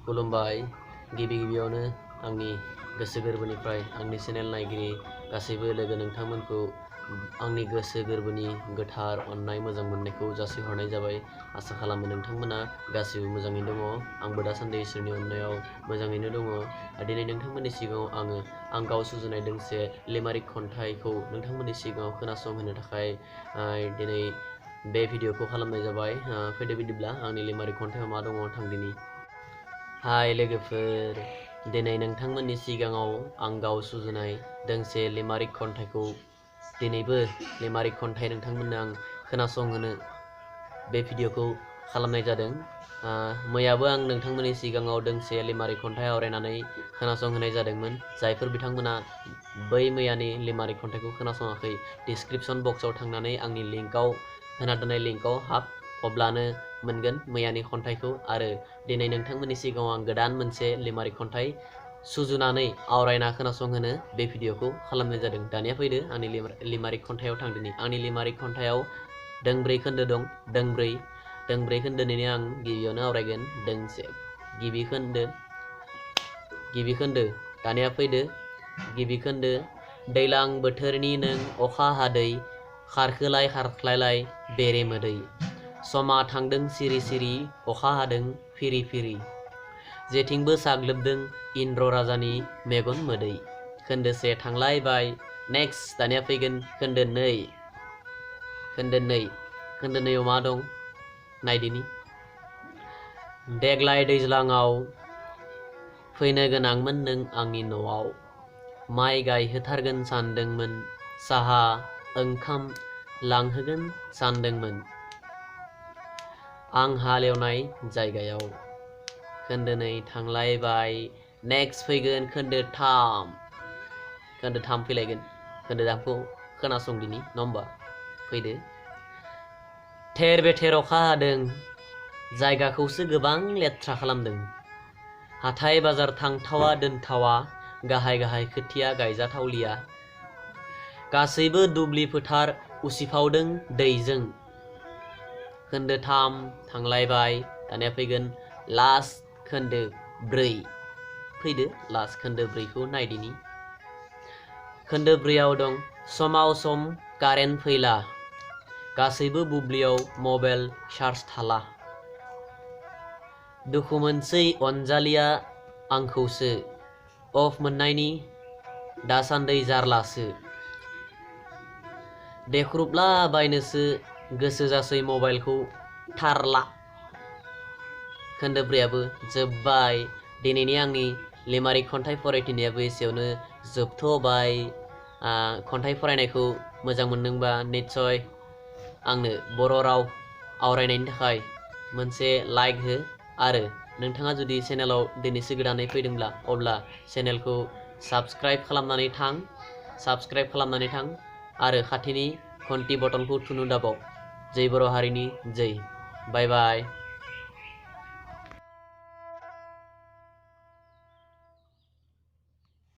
खुलुमबाय गिबियावनो आंनि गोसो गोरबोनिफ्राय आंनि चेनेल नायगिरि गासैबो लोगो नोंथांमोनखौ आंनि गोसो गोरबोनि गोथार अननाय मोजां मोननायखौ जासिहरनाय जाबाय। आसा खालामो नोंथांमोना गासैबो मोजाङैनो दङ। आंबो दासान्दि इसोरनि अननायाव मोजाङैनो दङ। दिनै नोंथांमोननि सिगाङाव आं गाव सुजुनाय दोंसे लिमारिक खन्थाइखौ नोंथांमोननि सिगाङाव खोनासंहोनो थाखाय दिनै बे भिडिअखौ खालामनाय जाबाय। फैदो बिदिब्ला आंनि लिमारिक खन्थाइयाव मा दङ थांदिनि। हाय लोगोफोर, दिनै नोंथांमोननि सिगाङाव आं गाव सुजुनाय दोंसे लिमारिक खन्थाइखौ दिनैबो लिमारिक खन्थाइ नोंथांमोननो आं खोनासंहोनो बे भिडिअखौ खालामनाय जादों। मैयाबो आं नोंथांमोननि सिगाङाव दोंसे लिमारिक खन्थाइ आवरायनानै खोनासंहोनाय जादोंमोन। जायफोर बिथांमोना बै मैयानि लिमारिक खन्थाइखौ खोनासङाखै, डिसक्रिपसन बक्सआव थांनानै आंनि लिंकआव होना दोननाय लिंकआव हाब, अब्लानो मोनगोन मैयानि खन्थाइखौ। आरो दिनै नोंथांमोननि सिगाङाव आं गोदान मोनसे लिमारिक खन्थाइ सुजुनानै आवरायना खोनासंहोनो बे भिडिअखौ खालामनाय जादों। दानिया फैदो आंनि लिमारिक खन्थाइयाव थांदिनि। आंनि लिमारिक खन्थाइयाव दोंब्रै खोन्दो दं। दोंब्रै खोन्दोनिनो आं गिबियावनो आवरायगोन दोंसे गिबि खोन्दो। दानिया फैदो गिबि खोन्दो। दैलां बोथोरनि नों अखा हादै, खारखोलाय खारख्लायलाय बेरे मोदै। समा थांदों सिरि सिरि, अखा हादों फिरि फिरि। जेथिंबो साग्लोबदों इन्द्र राजानि मेगन मोदै। खोन्दोसे थांलायबाय। नेक्स्ट दानिया फैगोन खोन्दो नै। खोन्दो नैआव मा दं नायदिनि। देग्लाय दैज्लाङाव फैनो गोनांमोन नों आंनि न'आव। माइ गायहोथारगोन सानदोंमोन, साहा ओंखाम लांहोगोन सानदोंमोन आं हालेवनाय जायगायाव। खोन्दो नै थांलायबाय। नेक्स्ट फैगोन खोन्दो थाम फैलायगोन। खोन्दो थामखौ खोनासंदिनि नङा होमबा। फैदो। थेर बेथेर अखा हादों, जायगाखौसो गोबां लेथ्रा खालामदों। हाथाय बाजार थांथावा दोनथावा, गाहाय गाहाय खोथिया गायजाथावलिया। गासैबो दुब्लि फोथार उसिफावदों दैजों। खोन्दो थाम थांलायबाय। दानिया फैगोन लास्ट खोन्दो ब्रै। फैदो लास्ट खोन्दो ब्रैखौ नायदिनि। खोन्दो ब्रैआव दं समाव सम कारेन्ट फैला, गासैबो बुब्लियाव मबाइल चार्ज थाला। दुखु मोनसै अनजालिया आंखौसो, अफ मोननायनि दासान्दै जारलासो। देख्रुबला बायनोसो गोसो जासै मबाइलखौ थारला। खोन्दो ब्रैआबो जोब्बाय। दिनैनि आंनि लिमारिक खन्थाइ फरायथिनायाबो एसेयावनो जोबथ'बाय। खन्थाइ फरायनायखौ मोजां मोनदोंबा निस्सय आंनो बर' राव आवरायनायनि थाखाय मोनसे लाइक हो। आरो नोंथाङा जुदि चेनेलाव दिनैसो गोदानै फैदोंब्ला अब्ला चेनेलखौ साबस्क्राइब खालामनानै थां आरो खाथिनि घन्टि बटनखौ थुनो दाबाव। जै बर' हारिनि जै। बाय बाय।